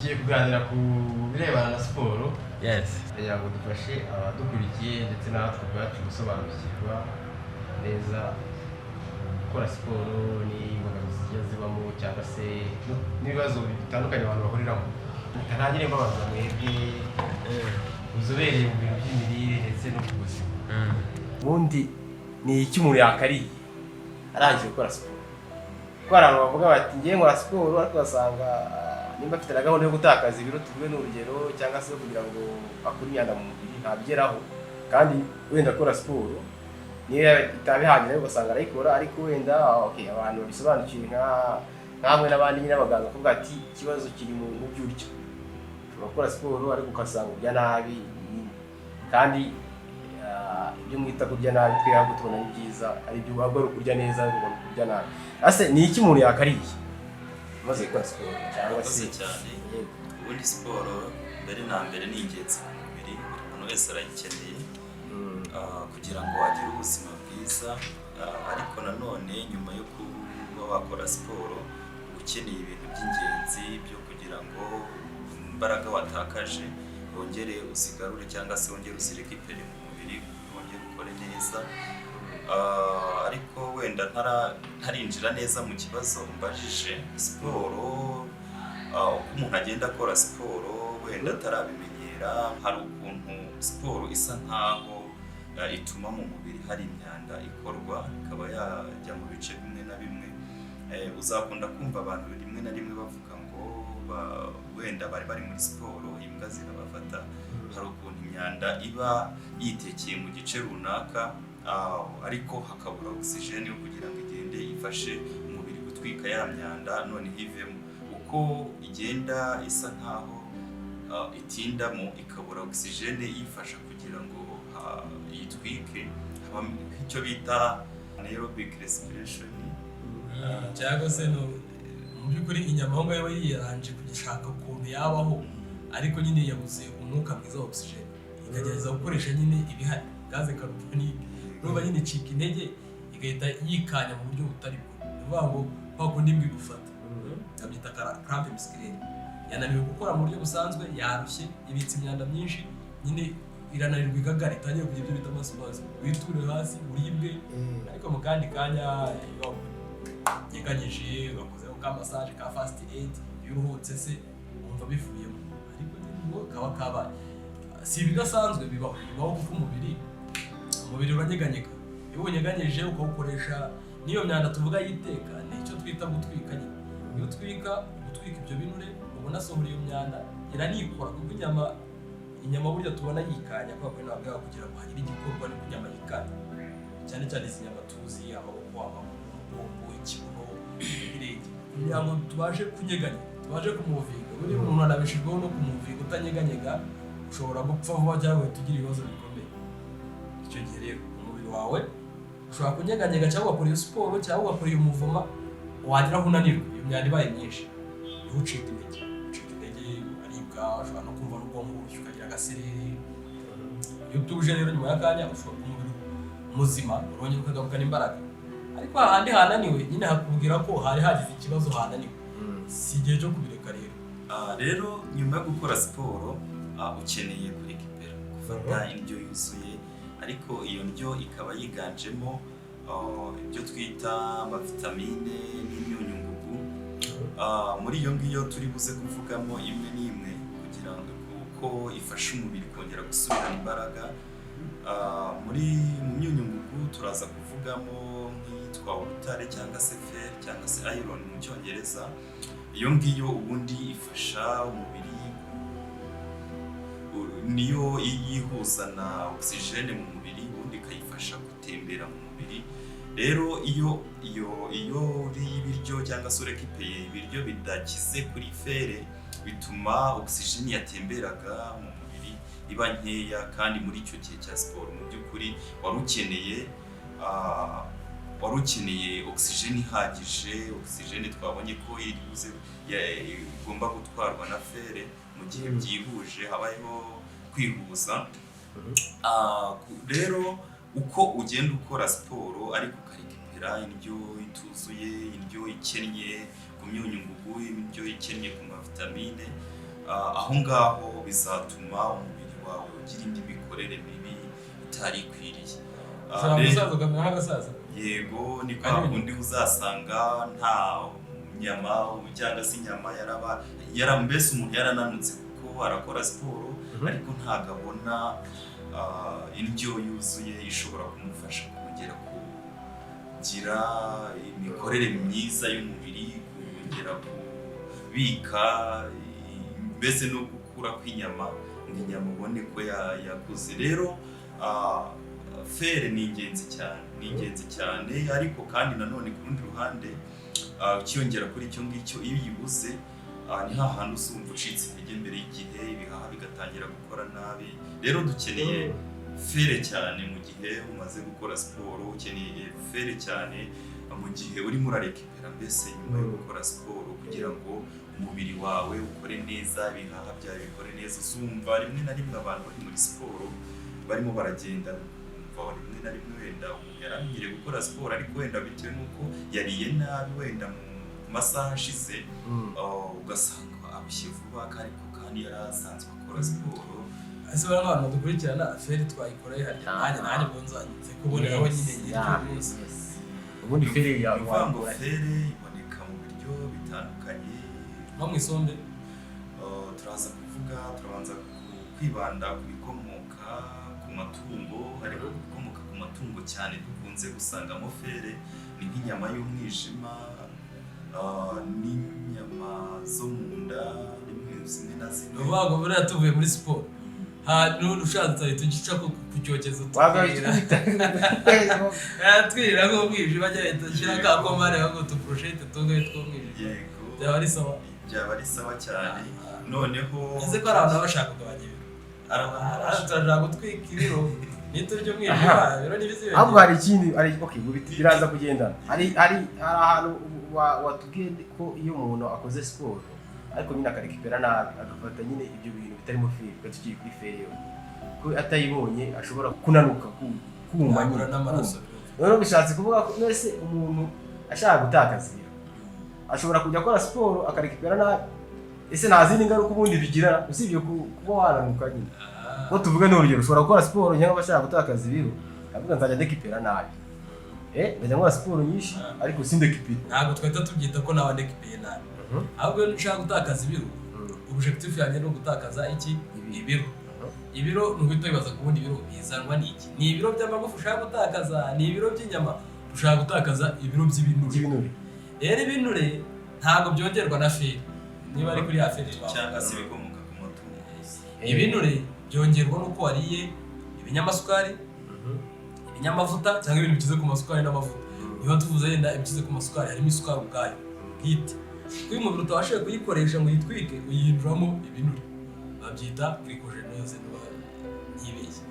Tugiye kuganira ku birebana na siporo. Kugira ngo dufashe abadukurikiye ndetse natwe ubwacu gusobanukirwa neza gukora siporo n'imbogamizi zijya zibamo cyangwa se n'ibibazo bitandukanye abantu bahuriramo. Reka ntangire mbabaza mwebwe uzobereye mu bintu by'imirire ndetse no ku buzima. Ubundi ni iki umuntu yakariye arangije gukora siporo? Kuko hari abantu bavuga bati: "Ngiye nkora siporo," ariko ugasanga nimba afite na gahunda yo gutakaza ibiro, tuvuge n'urugero, cyangwa se kugira ngo akure imyanda mu mubiri, ntabigeraho. Kandi wenda akora siporo niyo itaba ihagije, ariko ugasanga arayikora. Ariko wenda okay, abantu babisobanukiwe nka nkamwe n'abandi nyine, abaganga, kuvuga ati ikibazo kiri mu byo urya. Ushobora gukora siporo ariko ugasanga urya nabi kandi ibyo mwita kurya nabi, twe ahubwo tubona ari byiza, ari byo, ahubwo ari ukurya neza, ariko ubona kurya nabi. Ese ni iki umuntu yakariye amaze gukora siporo cyangwa se? Murakoze cyane. Yego. Ubundi siporo mbere na mbere ni ingenzi ku mubiri, buri muntu wese arayikeneye kugira ngo agire ubuzima bwiza. Ariko nanone nyuma yo kuba wakora siporo, uba ukeneye ibintu by'ingenzi byo kugira ngo imbaraga watakaje wongere uzigarure cyangwa se wongere uzirécupère mu mubiri, wongere ukore neza. Ariko wenda ntarinjira neza mu kibazo umbajije, siporo, uko umuntu agenda akora siporo wenda atarabimenyera, hari ukuntu siporo isa nkaho ituma mu mubiri hari imyanda ikorwa, ikaba yajya mu bice bimwe na bimwe. Uzakunda kumva abantu rimwe na rimwe bavuga ngo wenda bari bari muri siporo, imbwa zirabafata. Hari ukuntu imyanda iba yitekeye mu gice runaka, ariko hakabura oxygen yo kugira ngo igende ifashe umubiri gutwika ya myanda noneho ivemo. Uko igenda isa nkaho itindamo, ikabura oxygen iyifasha kugira ngo iyitwike, habamo icyo bita anaerobic respiration. Cyangwa se no mu by'ukuri inyama aho ngaho iba yiyaranje kugishaka ukuntu yabaho, ariko nyine yabuze umwuka mwiza wa oxygen, ikagerageza gukoresha nyine ibihari, gaz carbonique. Urumva nyine icika intege, igahita yikanya mu buryo butari bwo. Ni ukuvuga ngo kwa kundi imbwa igufata, babyita crampe musculaire. Yananiwe gukora mu buryo busanzwe, yarushye, ibitse imyanda myinshi, nyine irananirwa, igagara, itangiye kugira ibyo bita amaspasmes, witure hasi uribwe. Ariko mu kandi kanya iyo unyeganyije, ugakozeho ka massage ka first aid, iyo uruhutse se wumva bivuyemo. Ariko nyine ubwo kaba kabaye. Si ibidasanzwe, bibaho, bibaho, kuko umubiri uranyeganyega. Iyo uwunyeganyije ukawukoresha n'iyo myanda tuvuga yiteka, ni icyo twita gutwika nyine. Iyo utwika, gutwika ibyo binure, ubona asohora iyo myanda, iranikora, kuko inyama burya tubona yikanya kubera ko ntabwo kugira ngo hagire igikorwa niko inyama yikanya. Cyane cyane izi nyama tuzi, amaboko, amaguru, umugongo, ikibuno, ibirenge, kugira ngo tubashe kunyeganya, tubashe kumuvinga. Buriya umuntu anabeshejweho no kumuvinga. Utanyeganyega ushobora gupfa vuba cyangwa ugahita ugira ibibazo bikomeye. Icyo gihe rero umubiri wawe ushobora kunyeganyega, cyangwa ugakora iyo siporo, cyangwa ugakora iyo mouvement, wagera aho unanirwa, iyo myanda ibaye myinshi, niho ucika intege. Ucika intege, aribwa, ushobora no kumva n'ubwonko burushye, ukagira agasereri. Iyo utuje rero, nyuma y'akanya ushobora umubiri muzima urongera ukagarukana imbaraga. Ariko hahandi hananiwe nyine hakubwira ko hari hagize ikibazo, hananiwe, si igihe cyo kubireka rero. Rero nyuma yo gukora siporo, ukeneye kurécupéra, gufata indyo yuzuye, ariko iyo ndyo ikaba yiganjemo ibyo twita amavitamine n'imyunyungugu. Muri iyo ngiyo turi buze kuvugamo imwe n'imwe kugira ngo kuko ifasha umubiri kongera gusubirana imbaraga. Muri mu myunyungugu turaza kuvugamo nk'iyitwa ubutare cyangwa se fer cyangwa se iron mu Cyongereza. Iyo ngiyo ubundi ifasha umubiri, niyo yihuza na oxygène mu mubiri, ubundi ikayifasha gutembera mu mubiri. Rero iyo uriye ibiryo cyangwa se urécupéreye ibiryo bidakize kuri fer, bituma oxygène yatemberaga mu mubiri iba nkeya. Kandi muri icyo gihe cya siporo, mu by'ukuri wari ukeneye oxygène ihagije. Oxygène twabonye ko iri buze igomba gutwarwa na fer mu gihe byihuje, habayeho kwihuza. Rero uko ugenda ukora siporo ariko ukarécupéra indyo ituzuye, indyo ikennye ku myunyungugu, indyo ikennye ku mavitamine. Aho ngaho bizatuma umubiri wawe ugira indi mikorere mibi itari ikwiriye. Ushobora gusaza ukamera nk'agasaza. Yego, ni kwa Ari kundi uzasanga nta nyama cyangwa se inyama yaraba yara, mbese umuntu yarananutse kuko arakora siporo, ariko ntabwo abona indyo yuzuye ishobora kumufasha kongera kugira imikorere myiza y'umubiri, kongera kubika mbese no gukura kw'inyama, ngo inyama ubone ko yakuze. Rero fer ni ingenzi cyane, ni ingenzi cyane. Ariko kandi nanone ku rundi ruhande, ukiyongera kuri icyo ngicyo, iyo uyibuze, ni hahandi usumva ucitse intege mbere y'igihe, ibihaha bigatangira gukora nabi. Rero dukeneye fer cyane mu gihe umaze gukora siporo, ukeneye fer cyane mu gihe urimo urarekipera, mbese nyuma yo gukora siporo, kugira ngo umubiri wawe ukore neza, ibihaha byawe bikore neza. Uzumva rimwe na rimwe abantu bari muri siporo barimo baragenda, ukumva rimwe na rimwe wenda umuntu yaramenyereye gukora siporo, ariko wenda bitewe n'uko yariye nabi wenda mu masaha ashize, ugasanga arushye vuba, ariko kandi yari asanzwe akora siporo. Ese bariya abantu badukurikirana, fer twayikoreye harya? Nanjye ubwo nzanyuze kuboneraho nyine nyir'uyu munsi. Ubundi fer Ni ukuvuga ngo wakora fer iboneka mu biryo bitandukanye. Nko mu isombe. Turaza kuvuga, turabanza kwibanda ku bikomoka ku matungo. Ariko ku bikomoka ku matungo cyane dukunze gusangamo fer ni nk'inyama y'umwijima, n'inyama zo mu nda rimwe zimwe na Ni zimwe. ukuvuga ngo buriya tuvuye muri siporo, n'ubundi ushatse ahita ugica ku cyokezo, Wagahita twirira nk'umwijima, ajya ahita ashyira ka komare ahubwo utuburushete tungahe tw'umwijima. Yego. Byaba ari sawa. Byaba ari sawa cyane. Noneho Ese ko hari abantu baba bashaka kugabanya ibiro? Hari abantu Turashaka gutwika ibiro, niturya umwijima ibiro ntibiziyongera. Ahubwo hari ikindi, hari, okay, mu biti biraza kugendana. Hari ahantu watubwiye ko iyo umuntu akoze siporo ariko nyine akarekipera nabi, agafata nyine ibyo bintu bitarimo fer, tukaba tukiri kuri fer yo ko atayibonye ashobora kunanuka, kuma nyine Yabura n'amaraso. Kuma. Noneho bishatse kuvuga ko nese umuntu ashaka gutakaza ibiro ashobora kujya akora siporo akarekipera nabi, ese nta zindi ngaruka ubundi bigira usibye kuba wananuka nyine? Ko tuvuge ni urugero, ushobora gukora siporo cyangwa ashaka gutakaza ibiro, avuga nzajya ndekipera nabi, ndajya nkora siporo nyinshi ariko sindekipere. Ntabwo twahita tubyita ko nawe ndekipeye nabi. Ahubwo iyo nshaka gutakaza ibiro, objectif yanjye ni ugutakaza iki? Ibiro. Ibiro. Ibiro ni uguhita wibaza ku bundi, ibiro bizanwa n'iki? Ni ibiro by'amagufa ushaka gutakaza? Ni ibiro by'inyama ushaka gutakaza? Ibiro by'ibinure? By'ibinure. Rero ibinure ntabwo byongerwa na fer, niba ari kuri ya fer twavuga. Cyangwa se ibikomoka ku matungo. Ibinure byongerwa n'uko wariye ibinyamasukari, ibinyamavuta, cyangwa ibintu bikize ku masukari n'amavuta. Niba tuvuze yenda ibikize ku masukari, harimo isukari ubwayo bwite, kuko iyo umubiri utabashije kuyikoresha ngo uyitwike, uyihinduramo ibinure, babyita glycogénose niba ntibeshye.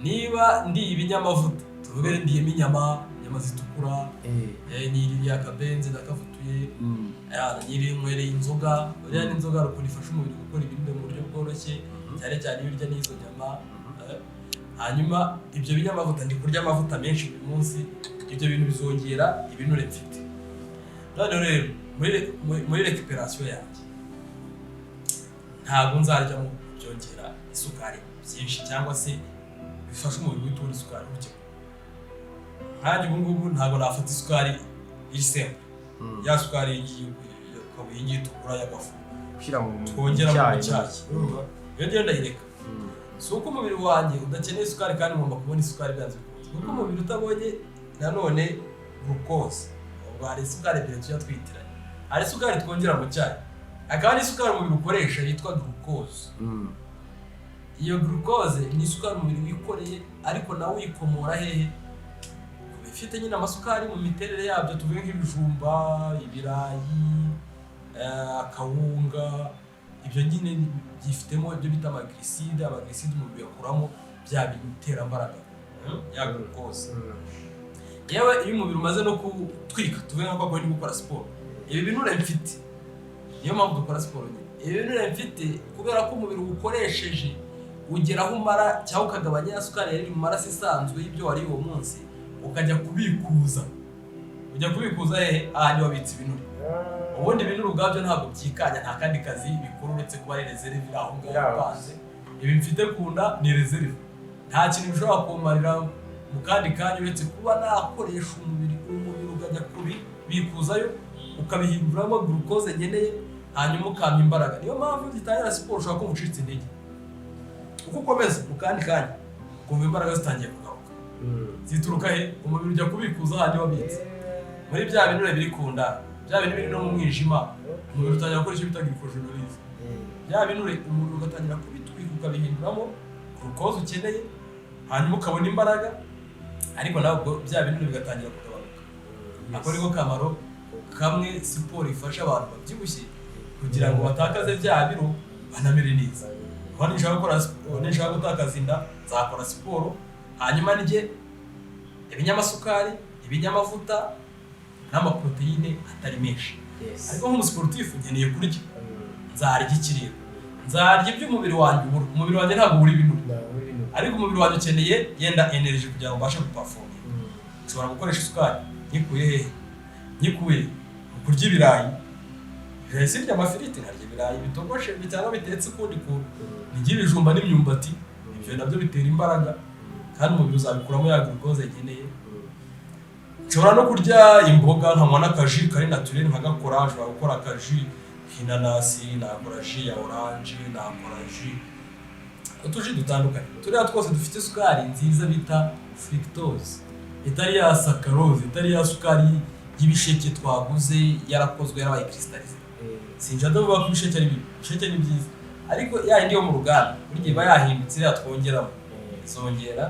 Niba ndiye ibinyamavuta, tuvuge ndiyemo inyama, inyama zitukura, niririye akabenzi ndakavutuye, nirinywereye inzoga. Buriya n'inzoga hari ukuntu ifasha umubiri gukora ibinure mu buryo bworoshye, cyane cyane iyo urya n'izo nyama. Hanyuma ibyo binyamavuta, ndi kurya amavuta menshi buri munsi, ibyo bintu bizongera ibinure mfite. Noneho rero muri récupération yanjye ntabwo nzaryamo byongera isukari byinshi cyangwa se bifasha umubiri guhita ubona isukari. Urugero, nkanjye ubu ngubu ntabwo nafata isukari iri simple, ya sukari iyi ngiyi, iyi ngiyi tugura y'agafu Ushyira mu twongera mu cyayi. Cyayi iyo ngiyo ndayireka. Si uko umubiri wanjye udakeneye isukari kandi ngomba kubona isukari byanze bikunze, kuko umubiri utabonye nanone glucose, ubwo hari isukari ebyiri tujya twitiranya. Hari isukari twongera mu cyayi, hakaba n'isukari umubiri ukoresha yitwa glucose. Iyo glucose ni isukari umubiri wikoreye, ariko nawe uyikomora hehe? Ku bifite nyine amasukari mu miterere yabyo, tuvuge nk'ibijumba, ibirayi, akawunga. Ibyo nyine byifitemo ibyo bita amaglycides. Amaglycides umubiri uyakuramo bya biterambaraga, ya glucose. Yewe, iyo umubiri umaze no gutwika, tuvuge nka kwa ndi gukora siporo, ibi binure mfite, niyo mpamvu dukora siporo nyine, ibi binure mfite, kubera ko umubiri uwukoresheje ugera aho umara cyangwa ukagabanya ya sukari yari iri mu maraso isanzwe y'ibyo wariye uwo munsi, ukajya kubikuza. Ujya kubikuza hehe? Ahantu wabitse ibinure. Ubundi ibinure ubwabyo ntabwo byikanya, nta kandi kazi bikora uretse kuba ari reserve iri aho ngaho ipanze. Ibi mfite ku nda ni reserve, nta kintu bishobora kumarira mu kandi kanya uretse kuba nakoresha umubiri, umubiri ukajya kubikuzayo ukabihinduramo glucose nkeneye, hanyuma ukampa imbaraga. Niyo mpamvu iyo ugitangira siporo ushobora kumva ucitse intege, uko ukomeza mu kandi kanya ukumva imbaraga zitangiye kugaruka. Zituruka he? Umubiri ujya kubikuza ahandi wabitse muri bya binure biri ku nda, bya bintu biri no mu mwijima. Umubiri utangira gukora icyo bita glycogenolyse. Bya binure umubiri ugatangira kubitwika, ukabihinduramo glucose ukeneye, hanyuma ukabona imbaraga, ariko nawe ubwo bya binure bigatangira kugabanuka. Ako niko kamaro kamwe siporo ifasha abantu babyibushye, kugira ngo batakaze bya biro banamere neza. Kuba nishaka gukora siporo, nishaka gutakaza inda, nzakora siporo, hanyuma ndye ibinyamasukari, ibinyamavuta n'amaprotéine atari menshi. Ariko nk'umusiporutifu nkeneye kurya, nzarya ikiriro, nzarya ibyo umubiri wanjye ubura. Umubiri wanjye ntabwo ubura ibinure, ariko umubiri wanjye ukeneye yenda energy kugira ngo ubashe guperforma. Nshobora gukoresha isukari nyikuye hehe? Nyikuye mu kurya ibirayi. Ibirayi, sirya amafiriti, nkarya ibirayi bitogoshe cyangwa bitetse ukundi kuntu, ndya ibijumba n'imyumbati. Ibyo nabyo bitera imbaraga kandi umubiri uzabikuramo ya glucose nkeneye. Nshobora no kurya imboga, nkanywa n'akaji kari naturel nkagakora. Nshobora gukora akaji k'inanasi, nakora jus ya orange, nakora jus, utuji dutandukanye. Turiya twose dufite isukari nziza bita fructose, itari ya saccharose, itari ya sukari y'ibisheke twaguze yarakozwe, yarabaye cristallisé. Sinjya ndavuga ko ibisheke ari bibi, ibisheke ni byiza, ariko ya yindi yo mu ruganda buri gihe iba yahindutse. Iriya twongeramo izongera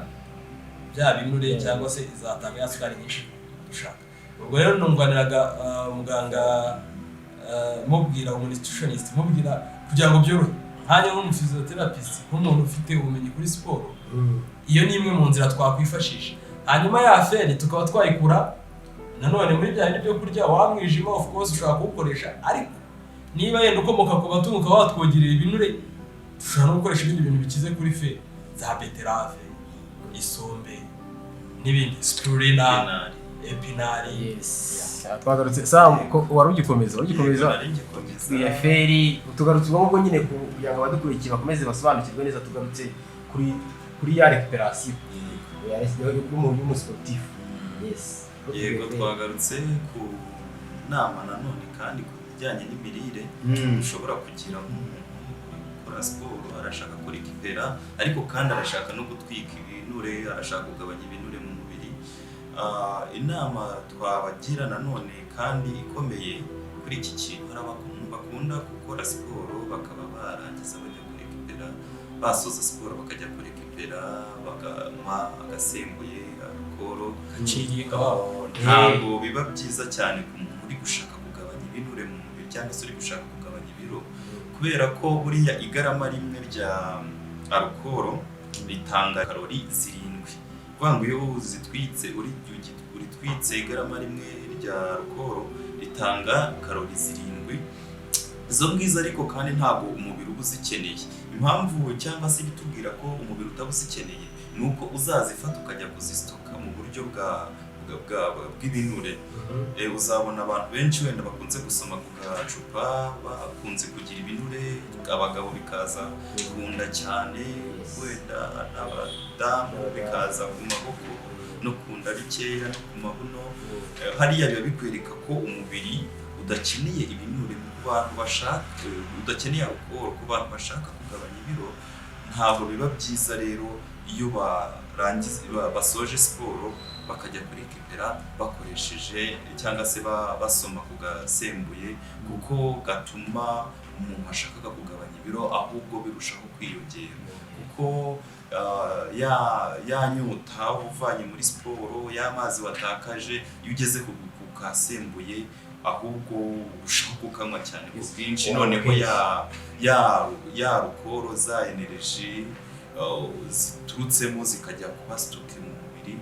bya binure cyangwa se izatanga ya sukari nyinshi dushaka. Ubwo rero nunganiraga muganga, mubwira, umunutritionist mubwira kugira ngo byorohe nkanjye nk'umuphysiotherapist, nk'umuntu ufite ubumenyi kuri siporo, iyo ni imwe mu nzira twakwifashisha. Hanyuma ya fer tukaba twayikura nanone muri bya bindi byo kurya. Wa mwijima of course ushobora kuwukoresha, ariko niba yenda ukomoka ku matungo ukaba watwongerera ibinure, dushobora no gukoresha ibindi bintu bikize kuri fer, za betterave, isombe n'ibindi, spirulina, épinards. Yes, twagarutse. Sam, ko wari ugikomeza, wari ugikomeza. Yego, nari ngikomeza. Ya fer, tugarutse ubwo ngubwo nyine kugira ngo abadukurikiye bakomeze basobanukirwe neza. Tugarutse kuri ya récupération y'umusiporutifu, yes. Yego, twagarutse ku nama nanone kandi ku bijyanye n'imirire ushobora kugira nk'umuntu uri gukora siporo, arashaka kurécupéra ariko kandi arashaka no gutwika ibinure, arashaka kugabanya ibinure mu mubiri. Inama twabagira nanone kandi ikomeye kuri iki kintu, hari abantu bakunda gukora siporo bakaba barangiza bajya kurécupéra, basoza siporo bakajya kurécupéra bakanywa agasembuye, alcool. Gaciriye kababo. Ntabwo biba byiza cyane ku muntu uri gushaka kugabanya ibinure mu mubiri cyangwa se uri gushaka kugabanya ibiro, kubera ko buriya igarama rimwe rya alcool ritanga karori 7. Kuvuga ngo iyo uzitwitse, uritwitse, igarama rimwe rya alcool ritanga karori 7 izo ngizo, ariko kandi ntabwo umubiri uba uzikeneye. Impamvu cyangwa se ibitubwira ko umubiri utaba uzikeneye ni uko uzazifata ukajya kuzistocka mu buryo bw'ibinure. Uzabona abantu benshi wenda bakunze gusoma ku gacupa bakunze kugira ibinure, abagabo bikaza ku nda cyane, wenda n'abadamu bikaza ku maboko no ku nda bikeya no ku mabuno. Hariya biba bikwereka ko umubiri udakeneye ibinure ku bantu bashaka, udakeneye alcool. Ku bantu bashaka kugabanya ibiro ntabwo biba byiza rero iyo barangiza, basoje siporo bakajya kurécupéra bakoresheje cyangwa se basoma ku gasembuye, kuko gatuma umuntu washakaga kugabanya ibiro ahubwo birushaho kwiyongera, kuko ya nyota uvanye muri siporo, y'amazi watakaje, iyo ugeze ku kasembuye ahubwo urushaho kukanywa cyane ku bwinshi. Noneho ya alcool, za energy ziturutsemo zikajya kuba stocké mu mubiri,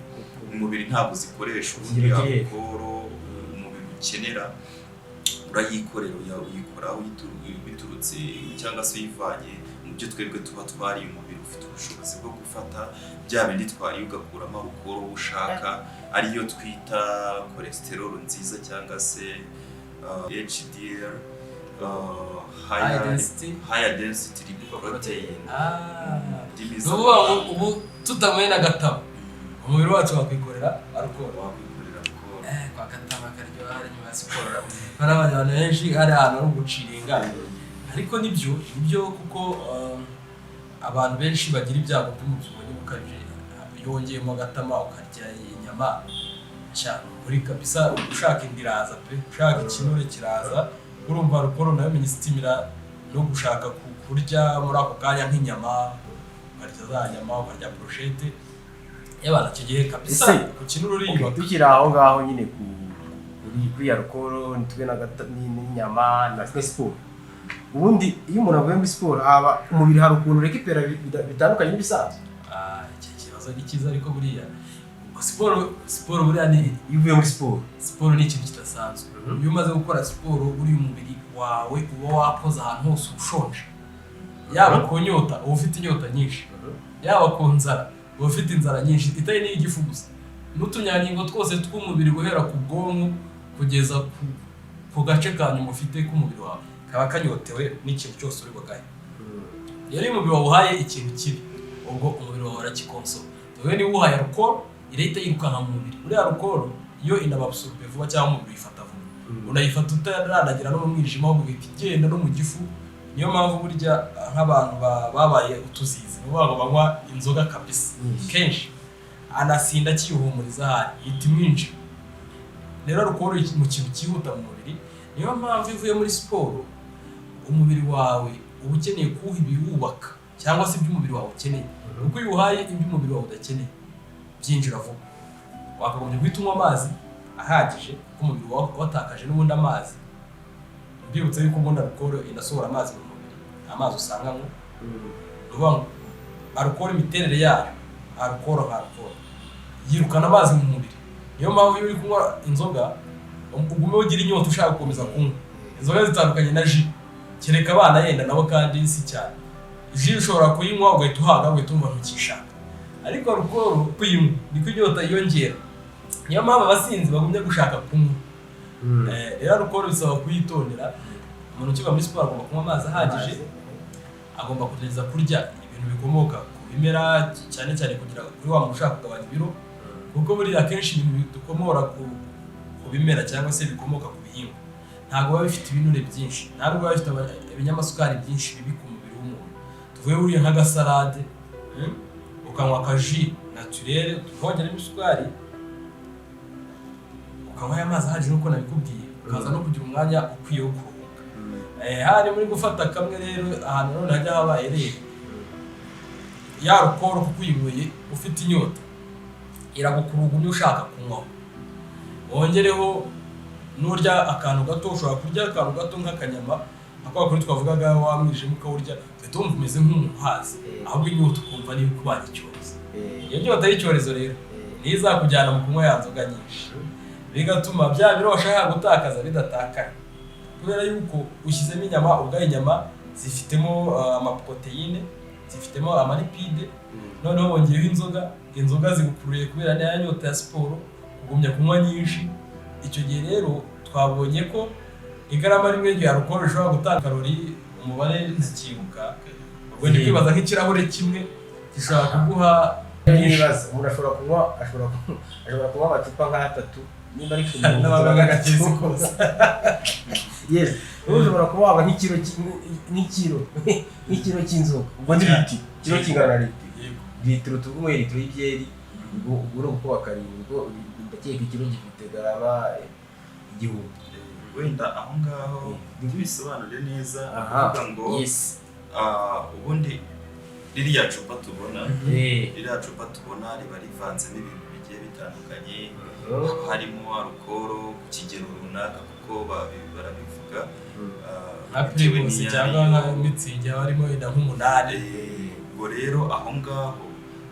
umubiri ntabwo zikoresha. Ubundi Kigero kiri hejuru. Alcool umubiri ukenera urayikorera, uyikora biturutse cyangwa se uyivanye mu byo twebwe tuba twariye. Umubiri ufite ubushobozi bwo gufata bya bindi twariye ugakuramo alcool ushaka, ariyo twita cholesterol nziza cyangwa se HDL, High higher density. Higher density lipoprotein. Ah. Ndimi Ni ukuvuga ngo z'amahanga. ubu tutanyweye n'agatama, umubiri wacu wakwikorera alcohol. Wakwikorera alcohol. Kwa gatama karyoha hari nyuma ya siporo. Hari abantu benshi, hari ahantu hari uguciringa, ariko nibyo kuko abantu benshi bagira ibyago by'umubyibuho nyine ukabije. Yongeyemo agatama, ukarya inyama cyane uri kabisa, ushaka inda iraza pe, ushaka ikinure kiraza. Urumva alcohol nayo menya isitimira no gushaka kurya muri ako kanya nk'inyama, ukarya za nyama, ukarya brochette y'abantu icyo gihe kabisa Ese, ku kinure Okay, uriyubaka. Tukiri aho ngaho nyine kuri alcohol ntitube n'inyama na siporo, ubundi iyo umuntu avuye muri siporo haba umubiri hari ukuntu récupéra bitandukanye n'ibisanzwe? Ah, iki kibazo ni cyiza, ariko buriya siporo buriya ni Iyo uvuye muri siporo. Siporo ni ikintu kidasanzwe. Iyo umaze gukora siporo, buriya umubiri wawe uba wakoze ahantu hose ushonje, yaba ku nyota uba ufite inyota nyinshi, yaba ku nzara uba ufite inzara nyinshi, itari n'iy'igifu gusa, n'utunyangingo twose tw'umubiri guhera ku bwonko kugeza ku gace ka nyuma ufite k'umubiri wawe kaba kanyotewe n'ikintu cyose uri bugahe. Rero iyo umubiri wawe uhaye ikintu kibi, ubwo umubiri wawe urakikonsoma. Tuvuge niba uhaye alcohol, irahita yirukanka mu mubiri. Buriya alcohol iyo inababsorbe vuba cyangwa umubiri uyifata vuba, unayifata utaranagira no mu mwijima, ahubwo ihita igenda no mu gifu. Niyo mpamvu burya nk'abantu babaye utuzizi, ni ukuvuga ngo banywa inzoga kabisa kenshi, anasinda akihumuriza, ahari ihita imwinjira. Rero alcohol mu kintu cyihuta mu mubiri. Niyo mpamvu iyo uvuye muri siporo, umubiri wawe uba ukeneye kuwuha ibiwubaka cyangwa se ibyo umubiri wawe ukeneye, kuko iyo uwuhaye ibyo umubiri wawe udakeneye byinjira vuba. Wakagombye guhita unywa amazi ahagije, kuko umubiri wawe watakaje n'ubundi amazi. Mbibutse yuko ubundi alcohol inasohora amazi mu mubiri, amazi usanganywe. Ni ukuvuga ngo alcohol, imiterere yayo, alcohol nka alcohol yirukana amazi mu mubiri. Niyo mpamvu iyo uri kunywa inzoga ugume ugira inyota, ushaka gukomeza kunywa. Inzoga zitandukanye na jus, kereka abana yenda nabo kandi si cyane. Jus ushobora kuyinywa ugahita uhaga, ugahita wumva ntukishaka, ariko alcohol kuyinywa niko inyota yiyongera. Niyo mpamvu abasinzi bagumya gushaka kunywa. Rero alcohol bisaba kuyitondera. Umuntu ukiva muri siporo agomba kunywa amazi ahagije, agomba kugerageza kurya ibintu bikomoka ku bimera cyane cyane, kugira kuri wa muntu ushaka kugabanya ibiro, kuko buriya akenshi ibintu dukomora ku bimera cyangwa se bikomoka ku bihingwa ntabwo biba bifite ibinure byinshi, ntabwo biba bifite ibinyamasukari byinshi bibi ku mubiri w'umuntu. Tuvuye buriya nk'agasalade, ukanywa akajus naturel ntongeremo isukari, ukanywa amazi ahagije nk'uko nabikubwiye, ukaza no kugira umwanya ukwiye wo kuruhuka. Hari muri gufata kamwe rero, ahantu none hajya habaye rero ya alcohol, kuko uyinyweye ufite inyota iragukurura, ugumye ushaka kunywaho. Wongereho nurya akantu gato, ushobora kurya akantu gato nk'akanyama nka kwa kundi twavugaga, wa mwijima ukawurya, ugahita wumva umeze nk'umuntu uhaze, ahubwo inyota ukumva niyo ikubanye icyorezo. Iyo nyota y'icyorezo rero niyo izakujyana mu kunywa ya nzoga nyinshi, bigatuma bya biro washakaga gutakaza bidatakara, kubera yuko ushyizemo inyama. Ubwayo inyama zifitemo amaprotéine, zifitemo amalipide, noneho wongeyeho inzoga, inzoga zigukuruye kubera niya nyota ya siporo, kugumya kunywa nyinshi. Icyo gihe rero twabonye ko igarama rimwe rya alcohol rishobora gutanga karori, umubare ntakibuka, ubwo ndi kwibaza nk'ikirahure kimwe gishobora kuguha Nibaza umuntu ashobora kunywa amacupa nk'atatu, nimba ari cumi N'abanywa agakesi kose. Yes, wowe ushobora kuba waba nk'ikiro cy'inzoga, ubwo ni litiro, ikiro kingana na litiro. Litiro, tuvuge litiro y'ibyeri, ubwo ni ugukuba karindwi, ubwo ndakeka ikiro gifite garama 1000. Wenda aho ngaho tubisobanure neza, Aha. kuvuga ngo ubundi ririya cupa tubona, ririya cupa tubona riba rivanzemo ibintu bigiye bitandukanye. Haba harimo alcohol ku kigero runaka, kuko barabivuga, Nka bitewe Primus n'iyo cyangwa ariyo. nka Mützig haba harimo wenda nk'umunani. Ubwo rero aho ngaho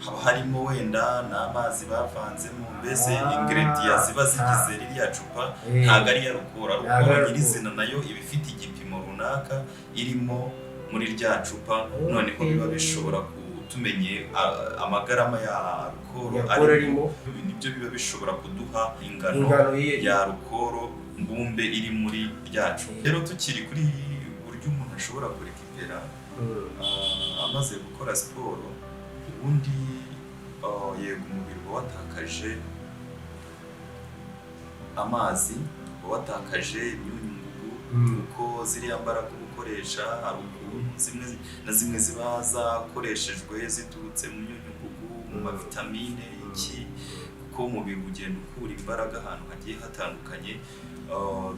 haba harimo wenda n'amazi bavanzemo, mbese ingredients ziba zigize ririya cupa ntabwo ari iya alcohol. Ntabwo ari Alcohol alcohol. nyirizina nayo iba ifite igipimo runaka irimo muri rya cupa. Noneho biba bishobora tumenye amagarama ya alcohol Ya alcohol arimo. Nibyo biba bishobora kuduha ingano Ingano ye ya alcohol. mbumbe iri muri ryacu. Rero tukiri kuri buryo umuntu ashobora kurekipera amaze gukora siporo, ubundi yego, umubiri uba watakaje amazi, uba watakaje imyunyungugu, kuko ziriya mbaraga uba ukoresha hari ukuntu zimwe na zimwe ziba zakoreshejwe ziturutse mu myunyungugu, mu mavitamine, iki, kuko umubiri ugenda ukura imbaraga ahantu hagiye hatandukanye.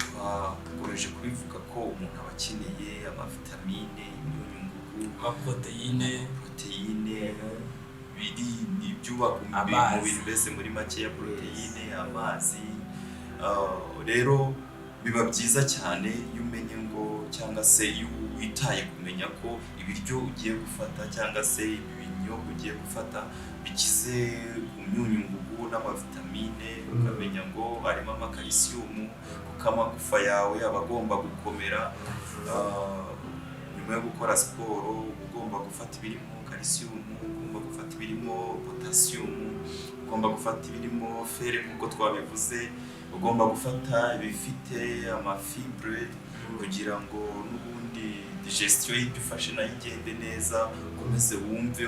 Twakomeje kubivuga ko umuntu aba akeneye amavitamine, imyunyungugu, amaporoteyine, poroteyine, biri ni ibyubaka umubiri, Amazi. umubiri mbese muri make ya poroteyine, amazi. Rero biba byiza cyane iyo umenye ngo, cyangwa se iyo witaye kumenya ko ibiryo ugiye gufata cyangwa se ibinyobwa ugiye gufata bikize ku myunyungugu n'amavitamine, ukamenya ngo harimo amakalisiyumu, kuko amagufa yawe aba agomba gukomera. Nyuma yo gukora siporo uba ugomba gufata ibirimo kalisiyumu, ugomba gufata ibirimo potasiyumu, ugomba gufata ibirimo fer nk'uko twabivuze, ugomba gufata ibifite amafibre kugira ngo n'ubundi digestion y'ibyo ufashe nayo igende neza, ukomeze wumve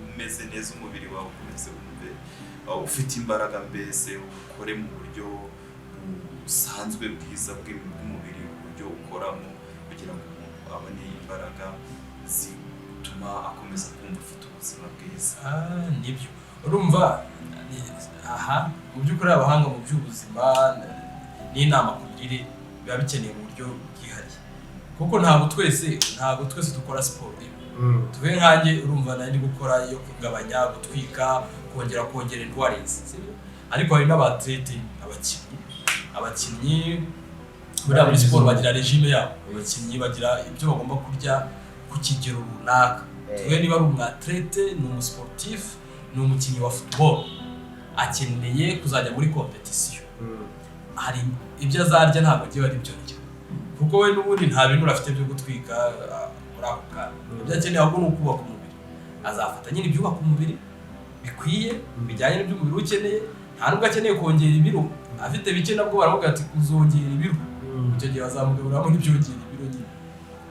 umeze neza, umubiri wawe ukomeze wumve ufite imbaraga, mbese ukore mu buryo busanzwe bwiza bw'umubiri, uburyo ukoramo kugira ngo umuntu abone imbaraga zituma akomeza kumva afite ubuzima bwiza. Ah, nibyo. Urumva aha mu by'ukuri abahanga mu by'ubuzima n'inama ku mirire biba bikeneye mu buryo bwihariye, kuko ntabwo twese dukora siporo imwe. Tuve nkanjye, urumva nari ndi gukora iyo kugabanya gutwika, kongera endurance, sibyo? Ariko hari n'abathlete, abakinnyi buriya muri siporo bagira régime yabo. Abakinnyi bagira ibyo bagomba kurya ku kigero runaka. Tuvuge niba ari umwathlete, ni umusportif, ni umukinnyi wa football, akeneye kuzajya muri competition, hari ibyo azarya ntabwo agiye ari ibyo ndya, kuko we n'ubundi nta bintu afite byo gutwika muri ako kanya. Ibyo akeneye ahubwo ni ukubaka umubiri. Azafata nyine ibyubaka umubiri bikwiye, bijyanye n'ibyo umubiri we ukeneye. Nta nubwo akeneye kongera ibiro, afite bike nabwo baravuga ati uzongera ibiro. Icyo gihe bazamugaburiramo n'ibyongera ibiro nyine.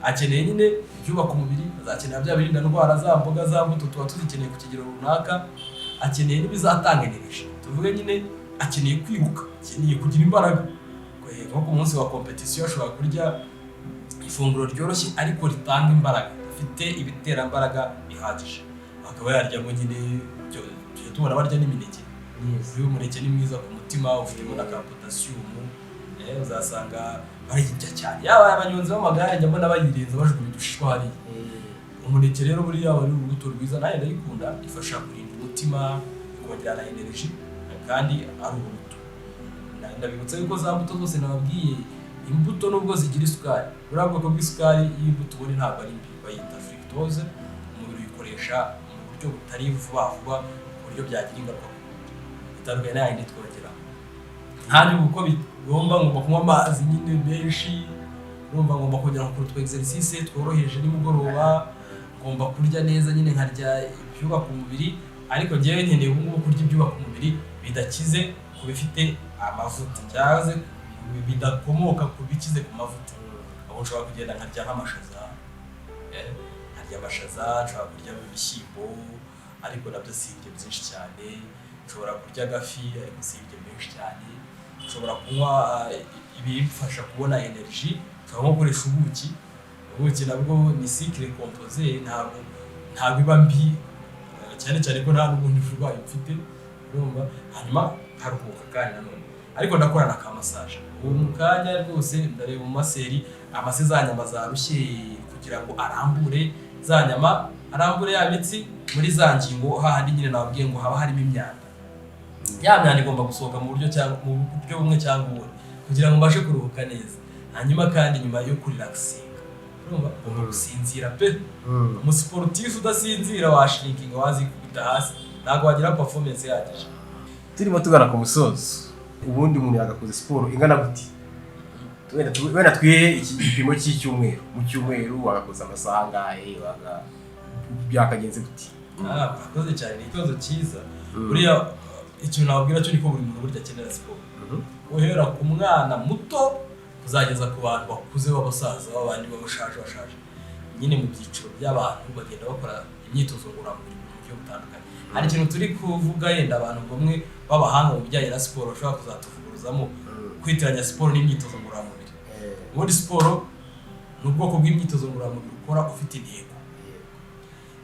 Akeneye nyine ibyubaka umubiri, azakenera bya birinda ndwara, za mboga, za mbuto tuba tuzikeneye ku kigero runaka. Akeneye n'ibizatanga energy, tuvuge nyine akeneye kwiruka, akeneye kugira imbaraga. Nko ku munsi wa competition ashobora kurya ifunguro ryoroshye ariko ritanga imbaraga, rifite ibiterambaraga bihagije, akaba yaryamo nyine tujya tubona barya n'imineke. Uyu umuneke ni mwiza ku mutima, ufitemo na ka potasiyumu. Uzasanga barayirya cyane, yaba abanyonzi b'amagare njya mbona bayirenza, bajugunya udushishwa hariya. Umuneke rero buriya aba ari urubuto rwiza, nanjye ndayikunda, ifasha kurinda umutima, ikongera na energy kandi ari urubuto. Ndabibutsa yuko za mbuto zose nababwiye, imbuto nubwo zigira isukari, buriya bwoko bw'isukari y'imbuto ubundi ntabwo ari mbi, bayita fructose. Umubiri uyikoresha mu buryo butari vuba vuba ku buryo byagira ingaruka ku mubiri, bitandukanye n'ayandi twongera. Nkanjye ubu uko bigomba, ngomba kunywa amazi nyine menshi, urumva ngomba kongera gukora utu exercice tworoheje nimugoroba, ngomba kurya neza nyine, nkarya ibyubaka umubiri. Ariko njyewe nkeneye ubu ngubu kurya ibyubaka umubiri bidakize ku bifite amavuta, cyangwa se bidakomoka ku bikize ku mavuta. Aho nshobora kugenda nkarya nk'amashaza, nkarya amashaza, nshobora kurya ibishyimbo ariko nabyo si ibyo byinshi cyane, nshobora kurya agafi ariko si ibyo menshi cyane, nshobora kunywa ibimfasha kubona energy, nshobora nko gukoresha ubuki. Ubuki nabwo ni sucre composé, ntabwo iba mbi, cyane cyane ko nta n'ubundi burwayi mfite, urumva. Hanyuma nkaruhuka kandi nanone ariko ndakora na ka massage. Ubu mu kanya rwose ndareba mu masseur amase za nyama zarushye, kugira ngo arambure za nyama, arambure ya mitsi muri za ngingo, hahandi nyine nababwiye ngo haba harimo imyanda. Ya myanda igomba gusohoka mu buryo cyangwa mu buryo bumwe cyangwa ubundi, kugira ngo mbashe kuruhuka neza. Hanyuma kandi nyuma yo kurelaxinga, urumva ugomba gusinzira pe. Umusiporutifu udasinzira washrinkinga, wazikubita hasi, ntabwo wagira performance ihagije. Turimo tugana ku musozo, ubundi umuntu yagakoze siporo ingana gute? Wenda twihe iki gipimo cy'icyumweru. Mu cyumweru wagakoze amasaha angahe? Byakagenze gute? Ah, murakoze cyane, ni ikibazo cyiza. Buriya ikintu nababwira cyo ni ko buri muntu burya akenera siporo, guhera ku mwana muto. Kuzageza ku bantu bakuze b'abasaza, b'abandi b'abashaje bashaje nyine. Mu byiciro by'abantu bagenda bakora imyitozo ngororamubiri mu buryo butandukanye. Hari ikintu turi kuvuga, yenda abantu bamwe b'abahanga mu bijyanye na siporo bashobora kuzatuvuguruzamo: kwitiranya siporo n'imyitozo ngororamubiri. Ubundi siporo ni ubwoko bw'imyitozo ngororamubiri ukora ufite intego.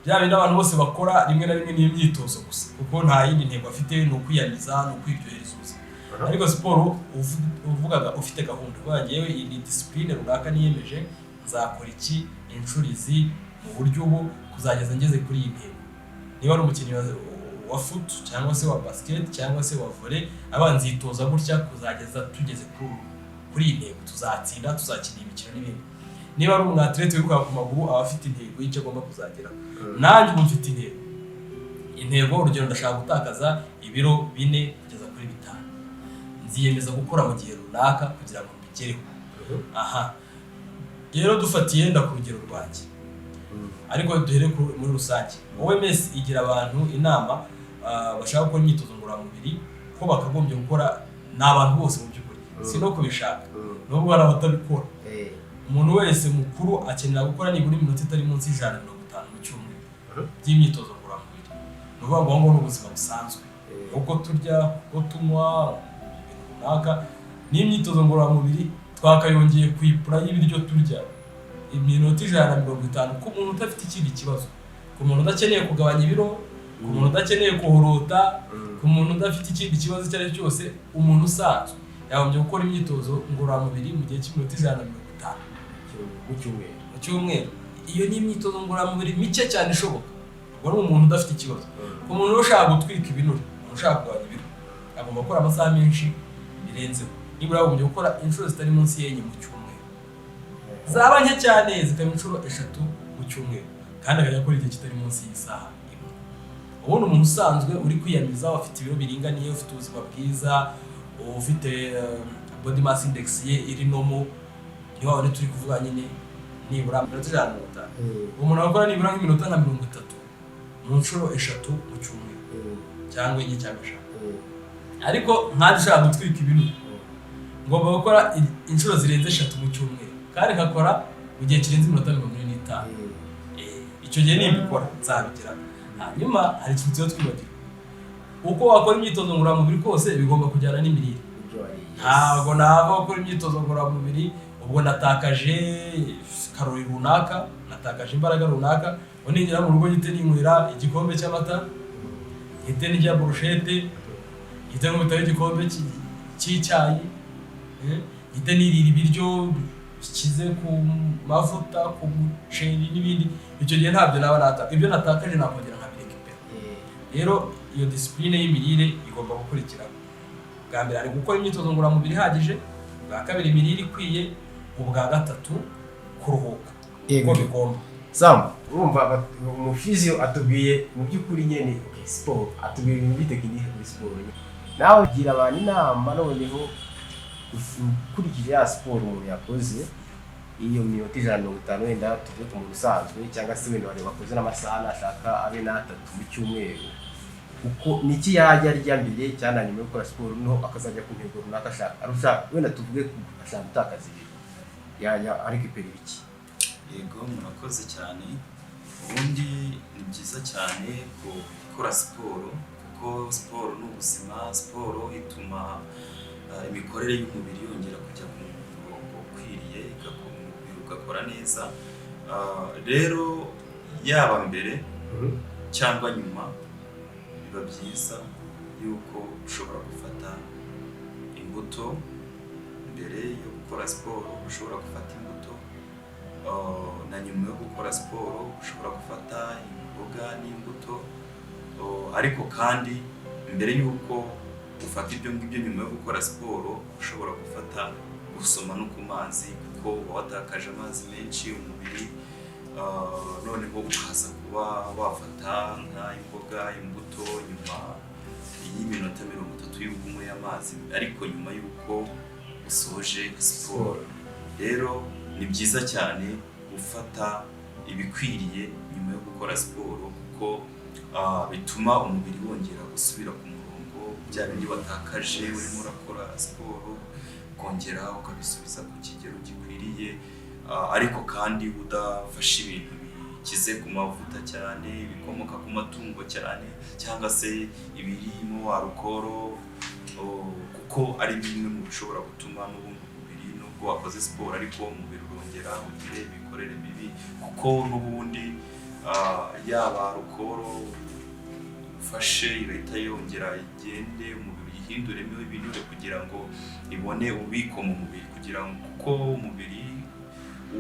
Bya bindi abantu bose bakora rimwe na rimwe ni imyitozo gusa, kuko nta yindi ntego afite, ni ukwiyamiza, ni ukwiryohereza ubuzima. Ariko siporo uvugaga ufite gahunda, uvuga: "Ngewe iyi ni discipline runaka niyemeje, nzakora iki inshuro izi mu buryo ubu kuzageza ngeze kuri iyi ntego." Niba ari umukinnyi wa foot cyangwa se wa basket cyangwa se wa volley, aba nzitoza gutya kuzageza tugeze kuri iyi ntego, tuzatsinda, tuzakina iyi mikino n'ibindi. Niba ari umwatlete wirukanka ku maguru, aba afite intego y'icyo agomba kuzageraho. Nanjye ubu mfite intego. Intego, urugero, ndashaka gutakaza ibiro 4 kugeza kuri 5, nziyemeza gukora mu gihe runaka kugira ngo mbigereho. Aha rero dufatiye nda ku rugero rwanjye, ariko duhere muri rusange, OMS igira abantu inama bashaka gukora imyitozo ngororamubiri ko bakagombye gukora, ni abantu bose mu by'ukuri, si no kubishaka, nubwo hari abatabikora. Umuntu wese mukuru akenera gukora nibura iminota itari munsi y'150 mu cyumweru by'imyitozo ngororamubiri. Ni ukuvuga ngo aho ngaho ni ubuzima busanzwe, uko turya, uko tunywa, ibintu runaka n'imyitozo ngororamubiri twakayongeye ku ipura y'ibiryo turya. Iminota 150 ku muntu udafite ikindi kibazo, ku muntu udakeneye kugabanya ibiro, ku muntu udakeneye kuhorota, ku muntu udafite ikindi kibazo icyo ari cyo cyose, umuntu usanzwe yagombye gukora imyitozo ngororamubiri mu gihe cy'iminota 150 Mu cyumweru. Mu cyumweru. Iyo ni imyitozo ngororamubiri mike cyane ishoboka. Ubwo ni umuntu udafite ikibazo. Ku muntu ushaka gutwika ibinure, umuntu ushaka kugabanya ibiro, agomba gukora amasaha menshi birenzeho. Nibura yagombye gukora inshuro zitari munsi y'enye mu cyumweru, zaba nke cyane zikaba inshuro 3 mu cyumweru, kandi akajya akora igihe kitari munsi y'isaha imwe. Ubundi umuntu usanzwe uri kwiyamiza, ufite ibiro biringaniye, ufite ubuzima bwiza, ufite body mass index ye iri normal, ni wa wundi turi kuvuga nyine, nibura iminota 150. Umuntu akora nibura nk'iminota nka 30 mu nshuro 3 mu cyumweru, cyangwa enye cyangwa 5. Ariko nkanjye ushaka gutwika ibinure, ngomba gukora inshuro zirenze 3 mu cyumweru, kandi nkakora mu gihe kirenze iminota 45. Icyo gihe nimbikora nzabigeraho. Hanyuma hari ikintu tuba twibagirwa: uko wakora imyitozo ngororamubiri kose, bigomba kujyana n'imirire. Ibyo wariye. Ntabwo nava gukora imyitozo ngororamubiri, ubwo natakaje karori runaka, natakaje imbaraga runaka, ngo ningera mu rugo ngite ninywera igikombe cy'amata, ngite n'irya burushete, ngite nkubitaho igikombe cy'icyayi, ngite nirira ibiryo bikize ku mavuta, ku muceri n'ibindi. Icyo gihe ntabyo naba nataka, ibyo natakaje nakongera nkabirekipera. Rero iyo discipline y'imirire igomba gukurikiraho. Bwa mbere hari gukora imyitozo ngororamubiri ihagije, ubwa kabiri imirire ikwiye, ubwa gatatu kuruhuka uko bigomba. Sam, urumva umuphysio atubwiye mu by'ukuri nyine, okay, siporo, atubwiye ibintu by'itekinike kuri siporo. Nawe gira abantu inama noneho, ukurikije ya siporo umuntu yakoze, iyo minota 150, wenda tuvuge ku muntu usanzwe, cyangwa se wenda abantu bakoze n'amasaha nashaka abe n'atatu mu cyumweru, uko niki yajya arya mbere cyangwa nyuma yo gukora siporo, noneho akazajya ku ntego runaka ashaka, arusha wenda tuvuge ashaka gutakaza ibiro, yajya arekipera ibiki? Yego, murakoze cyane. Ubundi ni byiza cyane gukora siporo, kuko siporo ni ubuzima. Siporo ituma imikorere y'umubiri yongera kujya ku murongo ukwiriye, umubiri ugakora neza. Rero yaba mbere cyangwa nyuma, biba byiza yuko ushobora gufata imbuto. Mbere yo gukora siporo ushobora gufata imbuto, na nyuma yo gukora siporo ushobora gufata imboga n'imbuto. Ariko kandi mbere y'uko ufata ibyo ngibyo nyuma yo gukora siporo, ushobora gufata gusoma no ku mazi, kuko uba watakaje amazi menshi umubiri, noneho ukaza kuba wafata nk'imboga, imbuto nyuma y'iminota 30 y'uko unyweye amazi, ariko nyuma y'uko usoje siporo. Rero ni byiza cyane gufata ibikwiriye nyuma yo gukora siporo, kuko bituma umubiri wongera gusubira ku murongo, bya bindi watakaje urimo urakora siporo. Ukongera ukabisubiza ku kigero gikwiriye, ariko kandi udafashe ibintu bikize ku mavuta cyane, ibikomoka ku matungo cyane, cyangwa se ibirimo alukoro, kuko ari bimwe mu bishobora gutuma n'ubundi umubiri, nubwo wakoze siporo, ariko umubiri urongera ugire imikorere mibi, kuko n'ubundi yaba alukoro ufashe irahita yongera igende umubiri uyihinduremo ibinure kugira ngo ibone ububiko mu mubiri, kugira ngo, kuko umubiri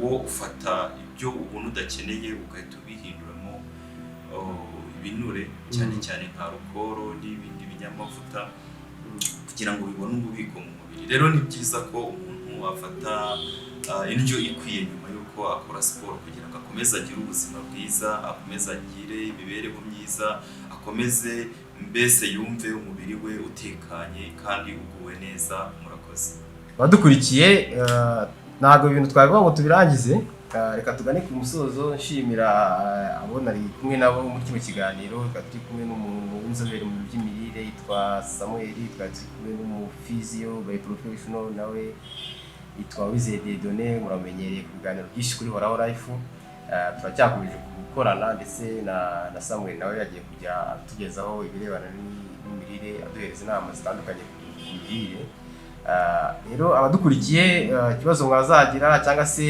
wo ufata ibyo ubona udakeneye ugahita ubihinduramo ibinure, cyane cyane nka alukoro n'ibindi binyamavuta, kugira ngo bibone ububiko mu mubiri. Rero ni byiza ko umuntu afata indyo ikwiye nyuma y'uko akora siporo, kugira ngo akomeze agire ubuzima bwiza, akomeze agire imibereho myiza, akomeze mbese yumve umubiri we utekanye kandi uguwe neza. Murakoze. Abadukurikiye, ntabwo ibintu twabivuga ngo tubirangize. Reka tugane ku musozo. Nshimira abo nari kumwe nabo muri kino kiganiro. Twari turi kumwe n'umuntu w'inzobere mu by'imirire yitwa Samuel, twari turi kumwe n'umuphysio by professional nawe yitwa Wizeye Dieudonné, muramenyereye ku biganiro byinshi kuri Horaho Life. Turacyakomeje gukorana, ndetse na Samuel nawe yagiye kujya atugezaho ibirebana n'imirire, aduhereza inama zitandukanye ku mirire. Rero abadukurikiye, ikibazo mwazagira cyangwa se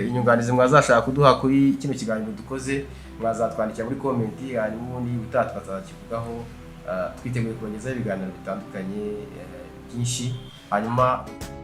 inyunganizi mwazashaka kuduha kuri kino kiganiro dukoze, mwazatwandikira muri comment, hanyuma ubundi ubutaha tukazakivugaho. Twiteguye kubagezaho ibiganiro bitandukanye byinshi, hanyuma